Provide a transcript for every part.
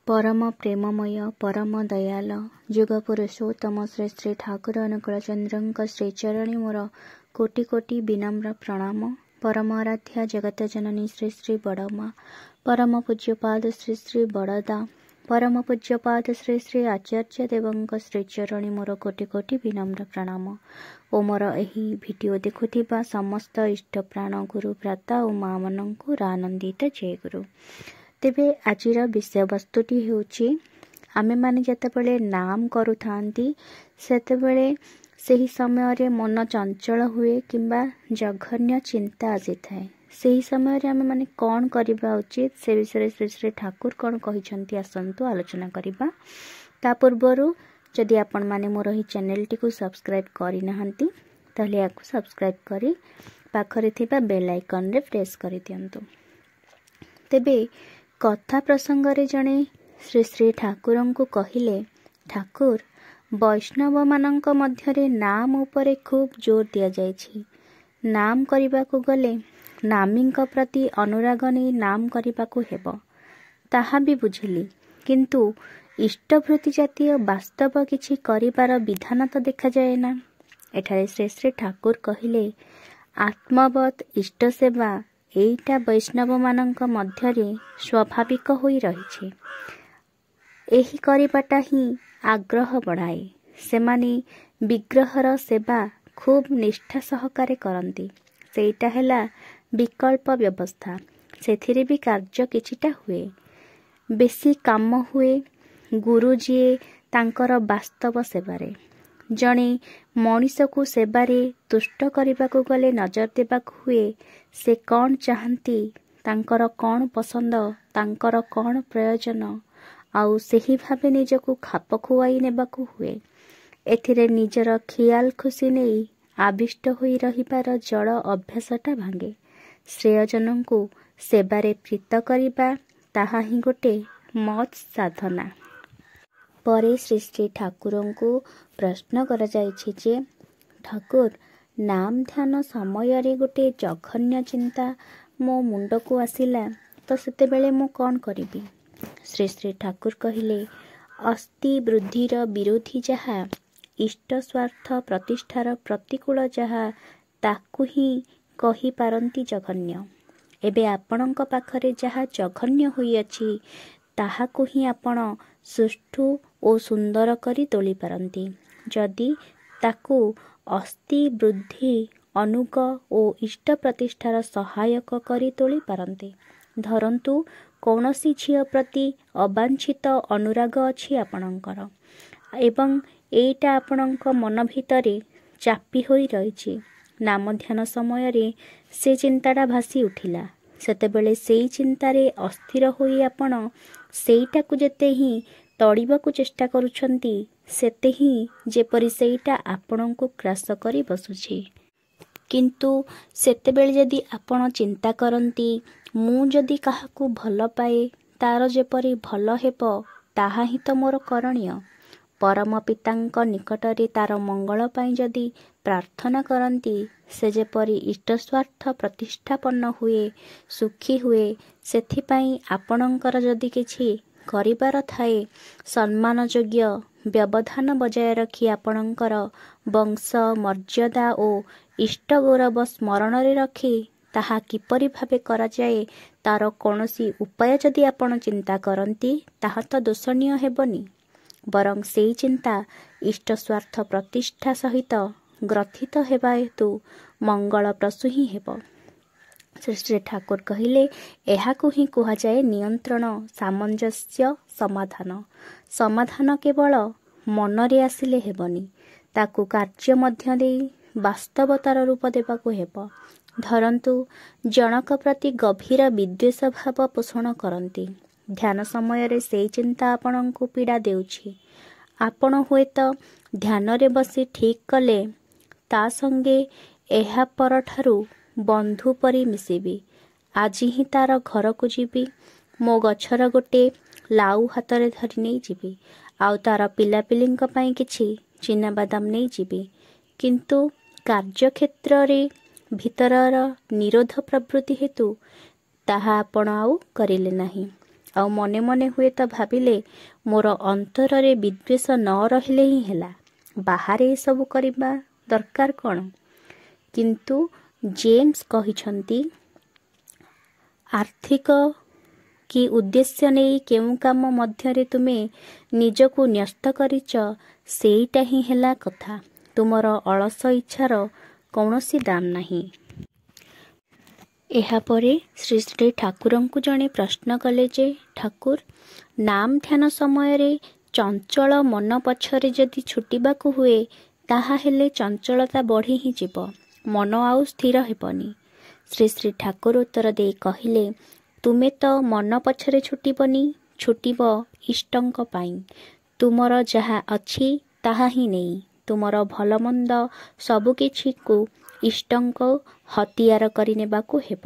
ପରମ ପ୍ରେମମୟ ପରମ ଦୟାଲ ଯୁଗ ପୁରୁଷୋତ୍ତମ ଶ୍ରୀ ଶ୍ରୀ ଠାକୁର ଅନୁକୂଳ ଚନ୍ଦ୍ରଙ୍କ ଶ୍ରୀଚରଣେ ମୋର କୋଟି କୋଟି ବିନମ୍ର ପ୍ରଣାମ। ପରମ ଆରାଧ୍ୟା ଜଗତ ଜନନୀ ଶ୍ରୀ ଶ୍ରୀ ବଡ଼ମା, ପରମ ପୂଜ୍ୟପାଦ ଶ୍ରୀ ଶ୍ରୀ ବଡ଼ଦା, ପରମ ପୂଜ୍ୟପାଦ ଶ୍ରୀ ଶ୍ରୀ ଆଚାର୍ଯ୍ୟ ଦେବଙ୍କ ଶ୍ରୀଚରଣେ ମୋର କୋଟି କୋଟି ବିନମ୍ର ପ୍ରଣାମ ଓ ମୋର ଏହି ଭିଡ଼ିଓ ଦେଖୁଥିବା ସମସ୍ତ ଇଷ୍ଟପ୍ରାଣ ଗୁରୁ ଭ୍ରାତା ଓ ମା ମାନଙ୍କୁ ଆନନ୍ଦିତ ଜୟଗୁରୁ। ତେବେ ଆଜିର ବିଷୟବସ୍ତୁଟି ହେଉଛି, ଆମେମାନେ ଯେତେବେଳେ ନାମ କରୁଥାନ୍ତି ସେତେବେଳେ ସେହି ସମୟରେ ମନ ଚଞ୍ଚଳ ହୁଏ କିମ୍ବା ଜଘନ୍ୟ ଚିନ୍ତା ଆସିଥାଏ। ସେହି ସମୟରେ ଆମେମାନେ କ'ଣ କରିବା ଉଚିତ ସେ ବିଷୟରେ ଶ୍ରୀ ଶ୍ରୀ ଠାକୁର କ'ଣ କହିଛନ୍ତି ଆସନ୍ତୁ ଆଲୋଚନା କରିବା। ତା ପୂର୍ବରୁ ଯଦି ଆପଣମାନେ ମୋର ଏହି ଚ୍ୟାନେଲଟିକୁ ସବସ୍କ୍ରାଇବ୍ କରିନାହାନ୍ତି ତାହେଲେ ଏହାକୁ ସବସ୍କ୍ରାଇବ୍ କରି ପାଖରେ ଥିବା ବେଲ୍ ଆଇକନ୍ରେ ପ୍ରେସ୍ କରିଦିଅନ୍ତୁ। ତେବେ କଥା ପ୍ରସଙ୍ଗରେ ଜଣେ ଶ୍ରୀ ଶ୍ରୀ ଠାକୁରଙ୍କୁ କହିଲେ, ଠାକୁର, ବୈଷ୍ଣବମାନଙ୍କ ମଧ୍ୟରେ ନାମ ଉପରେ ଖୁବ୍ ଜୋର ଦିଆଯାଇଛି। ନାମ କରିବାକୁ ଗଲେ ନାମୀଙ୍କ ପ୍ରତି ଅନୁରାଗ ନେଇ ନାମ କରିବାକୁ ହେବ, ତାହା ବି ବୁଝିଲି, କିନ୍ତୁ ଇଷ୍ଟଭୃତି ଜାତୀୟ ବାସ୍ତବ କିଛି କରିବାର ବିଧାନ ତ ଦେଖାଯାଏ ନା। ଏଠାରେ ଶ୍ରୀ ଶ୍ରୀ ଠାକୁର କହିଲେ, ଆତ୍ମବତ୍ ଇଷ୍ଟ ସେବା ଏଇଟା ବୈଷ୍ଣବମାନଙ୍କ ମଧ୍ୟରେ ସ୍ୱାଭାବିକ ହୋଇ ରହିଛି। ଏହି କରିବାଟା ହିଁ ଆଗ୍ରହ ବଢ଼ାଏ। ସେମାନେ ବିଗ୍ରହର ସେବା ଖୁବ୍ ନିଷ୍ଠା ସହକାରେ କରନ୍ତି। ସେଇଟା ହେଲା ବିକଳ୍ପ ବ୍ୟବସ୍ଥା। ସେଥିରେ ବି କାର୍ଯ୍ୟ କିଛିଟା ହୁଏ। ବେଶୀ କାମ ହୁଏ ଗୁରୁ ଯିଏ ତାଙ୍କର ବାସ୍ତବ ସେବାରେ। ଜଣେ ମଣିଷକୁ ସେବାରେ ତୁଷ୍ଟ କରିବାକୁ ଗଲେ ନଜର ଦେବାକୁ ହୁଏ ସେ କ'ଣ ଚାହାନ୍ତି, ତାଙ୍କର କ'ଣ ପସନ୍ଦ, ତାଙ୍କର କ'ଣ ପ୍ରୟୋଜନ, ଆଉ ସେହି ଭାବେ ନିଜକୁ ଖାପ ଖୁଆଇ ନେବାକୁ ହୁଏ। ଏଥିରେ ନିଜର ଖିଆଲ ଖୁସି ନେଇ ଆବିଷ୍ଟ ହୋଇ ରହିବାର ଜଳ ଅଭ୍ୟାସଟା ଭାଙ୍ଗେ। ଶ୍ରେୟଜନଙ୍କୁ ସେବାରେ ପ୍ରୀତ କରିବା ତାହା ହିଁ ଗୋଟେ ମହତ୍ ସାଧନା। ପରେ ଶ୍ରୀ ଶ୍ରୀ ଠାକୁରଙ୍କୁ ପ୍ରଶ୍ନ କରାଯାଇଛି ଯେ, ଠାକୁର, ନାମ ଧ୍ୟାନ ସମୟରେ ଗୋଟେ ଜଘନ୍ୟ ଚିନ୍ତା ମୋ ମୁଣ୍ଡକୁ ଆସିଲା ତ ସେତେବେଳେ ମୁଁ କ'ଣ କରିବି? ଶ୍ରୀ ଶ୍ରୀ ଠାକୁର କହିଲେ, ଅସ୍ଥି ବୃଦ୍ଧିର ବିରୋଧୀ ଯାହା, ଇଷ୍ଟ ସ୍ୱାର୍ଥ ପ୍ରତିଷ୍ଠାର ପ୍ରତିକୂଳ ଯାହା, ତାକୁ ହିଁ କହିପାରନ୍ତି ଜଘନ୍ୟ। ଏବେ ଆପଣଙ୍କ ପାଖରେ ଯାହା ଜଘନ୍ୟ ହୋଇଅଛି ତାହାକୁ ହିଁ ଆପଣ ସୁଷ୍ଠୁ ଓ ସୁନ୍ଦର କରି ତୋଳିପାରନ୍ତି, ଯଦି ତାକୁ ଅସ୍ଥି ବୃଦ୍ଧି ଅନୁଗ ଓ ଇଷ୍ଟ ପ୍ରତିଷ୍ଠାର ସହାୟକ କରି ତୋଳି ପାରନ୍ତି। ଧରନ୍ତୁ କୌଣସି ଝିଅ ପ୍ରତି ଅବାଞ୍ଛିତ ଅନୁରାଗ ଅଛି ଆପଣଙ୍କର ଏବଂ ଏଇଟା ଆପଣଙ୍କ ମନ ଭିତରେ ଚାପି ହୋଇ ରହିଛି। ନାମ ଧ୍ୟାନ ସମୟରେ ସେ ଚିନ୍ତାଟା ଭାସି ଉଠିଲା। ସେତେବେଳେ ସେଇ ଚିନ୍ତାରେ ଅସ୍ଥିର ହୋଇ ଆପଣ ସେଇଟାକୁ ଯେତେ ହିଁ ତଡ଼ିବାକୁ ଚେଷ୍ଟା କରୁଛନ୍ତି ସେତେ ହିଁ ଯେପରି ସେଇଟା ଆପଣଙ୍କୁ ଗ୍ରାସ କରି ବସୁଛି। କିନ୍ତୁ ସେତେବେଳେ ଯଦି ଆପଣ ଚିନ୍ତା କରନ୍ତି, ମୁଁ ଯଦି କାହାକୁ ଭଲ ପାଏ ତାର ଯେପରି ଭଲ ହେବ ତାହା ହିଁ ତ ମୋର କରଣୀୟ, ପରମ ପିତାଙ୍କ ନିକଟରେ ତାର ମଙ୍ଗଳ ପାଇଁ ଯଦି ପ୍ରାର୍ଥନା କରନ୍ତି, ସେ ଯେପରି ଇଷ୍ଟସ୍ୱାର୍ଥ ପ୍ରତିଷ୍ଠାପନ୍ନ ହୁଏ, ସୁଖୀ ହୁଏ, ସେଥିପାଇଁ ଆପଣଙ୍କର ଯଦି କିଛି କରିବାର ଥାଏ, ସମ୍ମାନଯୋଗ୍ୟ ବ୍ୟବଧାନ ବଜାୟ ରଖି ଆପଣଙ୍କର ବଂଶ ମର୍ଯ୍ୟାଦା ଓ ଇଷ୍ଟ ଗୌରବ ସ୍ମରଣରେ ରଖି ତାହା କିପରି ଭାବେ କରାଯାଏ ତାର କୌଣସି ଉପାୟ ଯଦି ଆପଣ ଚିନ୍ତା କରନ୍ତି, ତାହା ତ ଦୋଷଣୀୟ ହେବନି, ବରଂ ସେଇ ଚିନ୍ତା ଇଷ୍ଟ ସ୍ୱାର୍ଥ ପ୍ରତିଷ୍ଠା ସହିତ ଗ୍ରଥିତ ହେବା ହେତୁ ମଙ୍ଗଳପ୍ରସୂ ହିଁ ହେବ। ଶ୍ରୀ ଶ୍ରୀ ଠାକୁର କହିଲେ, ଏହାକୁ ହିଁ କୁହାଯାଏ ନିୟନ୍ତ୍ରଣ, ସାମଞ୍ଜସ୍ୟ, ସମାଧାନ। ସମାଧାନ କେବଳ ମନରେ ଆସିଲେ ହେବନି, ତାକୁ କାର୍ଯ୍ୟ ମଧ୍ୟ ଦେଇ ବାସ୍ତବତାର ରୂପ ଦେବାକୁ ହେବ। ଧରନ୍ତୁ ଜଣକ ପ୍ରତି ଗଭୀର ବିଦ୍ୱେଷ ଭାବ ପୋଷଣ କରନ୍ତି। ଧ୍ୟାନ ସମୟରେ ସେଇ ଚିନ୍ତା ଆପଣଙ୍କୁ ପୀଡ଼ା ଦେଉଛି। ଆପଣ ହୁଏତ ଧ୍ୟାନରେ ବସି ଠିକ୍ କଲେ, ତା ସଙ୍ଗେ ଏହା ପରଠାରୁ ବନ୍ଧୁ ପରି ମିଶିବି, ଆଜି ହିଁ ତାର ଘରକୁ ଯିବି, ମୋ ଗଛର ଗୋଟେ ଲାଉ ହାତରେ ଧରି ନେଇଯିବି, ଆଉ ତାର ପିଲାପିଲିଙ୍କ ପାଇଁ କିଛି ଚିନାବାଦାମ ନେଇଯିବି। କିନ୍ତୁ କାର୍ଯ୍ୟକ୍ଷେତ୍ରରେ ଭିତରର ନିରୋଧ ପ୍ରବୃତ୍ତି ହେତୁ ତାହା ଆପଣ ଆଉ କରିଲେ ନାହିଁ। ଆଉ ମନେ ମନେ ହୁଏତ ଭାବିଲେ, ମୋର ଅନ୍ତରରେ ବିଦ୍ୱେଷ ନ ରହିଲେ ହିଁ ହେଲା, ବାହାରେ ଏସବୁ କରିବା ଦରକାର କ'ଣ? କିନ୍ତୁ ଜେମ୍ସ କହିଛନ୍ତି, ଆର୍ଥିକ କି ଉଦ୍ଦେଶ୍ୟ ନେଇ କେଉଁ କାମ ମଧ୍ୟରେ ତୁମେ ନିଜକୁ ନ୍ୟସ୍ତ କରିଛ, ସେଇଟା ହିଁ ହେଲା କଥା। ତୁମର ଅଳସ ଇଚ୍ଛାର କୌଣସି ଦାମ ନାହିଁ। ଏହାପରେ ଶ୍ରୀ ଶ୍ରୀ ଠାକୁରଙ୍କୁ ଜଣେ ପ୍ରଶ୍ନ କଲେ ଯେ, ଠାକୁର, ନାମ ଧ୍ୟାନ ସମୟରେ ଚଞ୍ଚଳ ମନ ପଛରେ ଯଦି ଛୁଟିବାକୁ ହୁଏ, ତାହାହେଲେ ଚଞ୍ଚଳତା ବଢ଼ି ହିଁ ଯିବ, ମନ ଆଉ ସ୍ଥିର ହେବନି। ଶ୍ରୀ ଶ୍ରୀ ଠାକୁର ଉତ୍ତର ଦେଇ କହିଲେ, ତୁମେ ତ ମନ ପଛରେ ଛୁଟିବନି, ଛୁଟିବ ଇଷ୍ଟଙ୍କ ପାଇଁ। ତୁମର ଯାହା ଅଛି ତାହା ହିଁ ନେଇ ତୁମର ଭଲମନ୍ଦ ସବୁକିଛିକୁ ଇଷ୍ଟଙ୍କ ହତିଆର କରିନେବାକୁ ହେବ।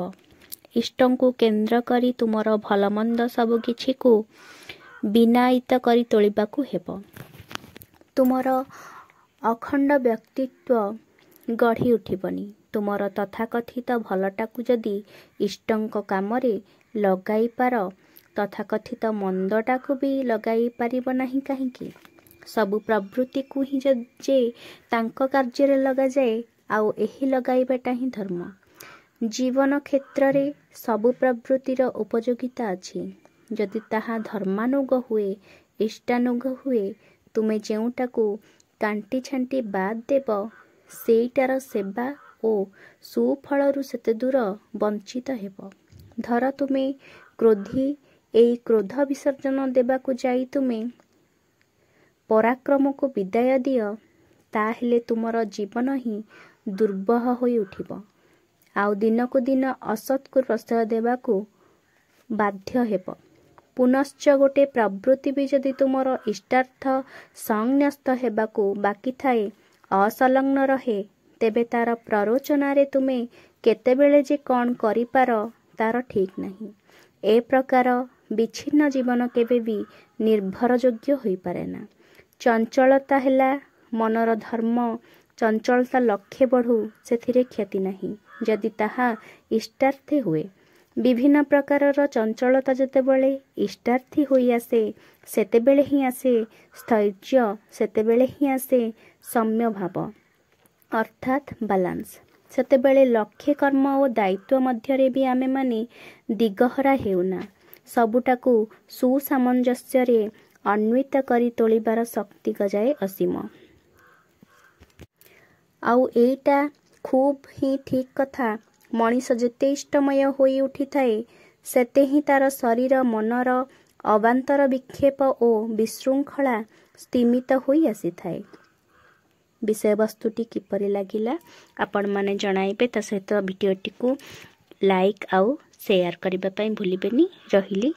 ଇଷ୍ଟଙ୍କୁ କେନ୍ଦ୍ର କରି ତୁମର ଭଲମନ୍ଦ ସବୁକିଛିକୁ ବିନାୟିତ କରି ତୋଳିବାକୁ ହେବ। ତୁମର ଅଖଣ୍ଡ ବ୍ୟକ୍ତିତ୍ୱ ଗଢ଼ି ଉଠିବନି। ତୁମର ତଥାକଥିତ ଭଲଟାକୁ ଯଦି ଇଷ୍ଟଙ୍କ କାମରେ ଲଗାଇପାର, ତଥାକଥିତ ମନ୍ଦଟାକୁ ବି ଲଗାଇ ପାରିବ ନାହିଁ କାହିଁକି? ସବୁ ପ୍ରବୃତ୍ତିକୁ ହିଁ ଯେ ତାଙ୍କ କାର୍ଯ୍ୟରେ ଲଗାଯାଏ, ଆଉ ଏହି ଲଗାଇବାଟା ହିଁ ଧର୍ମ। ଜୀବନ କ୍ଷେତ୍ରରେ ସବୁ ପ୍ରବୃତ୍ତିର ଉପଯୋଗିତା ଅଛି, ଯଦି ତାହା ଧର୍ମାନୁଗ ହୁଏ, ଇଷ୍ଟାନୁଗ ହୁଏ। ତୁମେ ଯେଉଁଟାକୁ କାଣ୍ଟି ଛାଣ୍ଟି ବାଦ୍ ଦେବ, ସେଇଟାର ସେବା ଓ ସୁଫଳରୁ ସେତେଦୂର ବଞ୍ଚିତ ହେବ। ଧର ତୁମେ କ୍ରୋଧୀ, ଏଇ କ୍ରୋଧ ବିସର୍ଜନ ଦେବାକୁ ଯାଇ ତୁମେ ପରାକ୍ରମକୁ ବିଦାୟ ଦିଅ, ତାହେଲେ ତୁମର ଜୀବନ ହିଁ ଦୁର୍ବହ ହୋଇ ଉଠିବ, ଆଉ ଦିନକୁ ଦିନ ଅସତ୍କୁ ପ୍ରଶ୍ରୟ ଦେବାକୁ ବାଧ୍ୟ ହେବ। ପୁନଶ୍ଚ ଗୋଟେ ପ୍ରବୃତ୍ତି ବି ଯଦି ତୁମର ଇଷ୍ଟାର୍ଥ ସଂନ୍ୟସ୍ତ ହେବାକୁ ବାକି ଥାଏ, ଅସଂଲଗ୍ନ ରହେ, ତେବେ ତାର ପ୍ରରୋଚନାରେ ତୁମେ କେତେବେଳେ ଯେ କ'ଣ କରିପାର ତାର ଠିକ୍ ନାହିଁ। ଏ ପ୍ରକାର ବିଚ୍ଛିନ୍ନ ଜୀବନ କେବେ ବି ନିର୍ଭରଯୋଗ୍ୟ ହୋଇପାରେନା। ଚଞ୍ଚଳତା ହେଲା ମନର ଧର୍ମ। ଚଞ୍ଚଳତା ଲକ୍ଷେ ବଢ଼ୁ, ସେଥିରେ କ୍ଷତି ନାହିଁ, ଯଦି ତାହା ଇଷ୍ଟାର୍ଥେ ହୁଏ। ବିଭିନ୍ନ ପ୍ରକାରର ଚଞ୍ଚଳତା ଯେତେବେଳେ ଇଷ୍ଟାର୍ଥୀ ହୋଇ ଆସେ, ସେତେବେଳେ ହିଁ ଆସେ ସ୍ଥୈର୍ଯ୍ୟ, ସେତେବେଳେ ହିଁ ଆସେ ସମ୍ୟଭାବ, ଅର୍ଥାତ୍ ବାଲାନ୍ସ। ସେତେବେଳେ ଲକ୍ଷେ କର୍ମ ଓ ଦାୟିତ୍ୱ ମଧ୍ୟରେ ବି ଆମେମାନେ ଦିଗହରା ହେଉନା। ସବୁଟାକୁ ସୁସାମଞ୍ଜସ୍ୟରେ ଅନ୍ୱିତ କରି ତୋଳିବାର ଶକ୍ତି ଗଜାଏ ଅସୀମ। ଆଉ ଏଇଟା ଖୁବ୍ ହିଁ ଠିକ୍ କଥା, ମଣିଷ ଯେତେ ଇଷ୍ଟମୟ ହୋଇ ଉଠିଥାଏ, ସେତେ ହିଁ ତାର ଶରୀର ମନର ଅବାନ୍ତର ବିକ୍ଷେପ ଓ ବିଶୃଙ୍ଖଳା ସ୍ତିମିତ ହୋଇ ଆସିଥାଏ। ବିଷୟବସ୍ତୁଟି କିପରି ଲାଗିଲା ଆପଣମାନେ ଜଣାଇବେ। ତା ସହିତ ଭିଡ଼ିଓଟିକୁ ଲାଇକ୍ ଆଉ ସେୟାର କରିବା ପାଇଁ ଭୁଲିବେନି। ରହିଲି।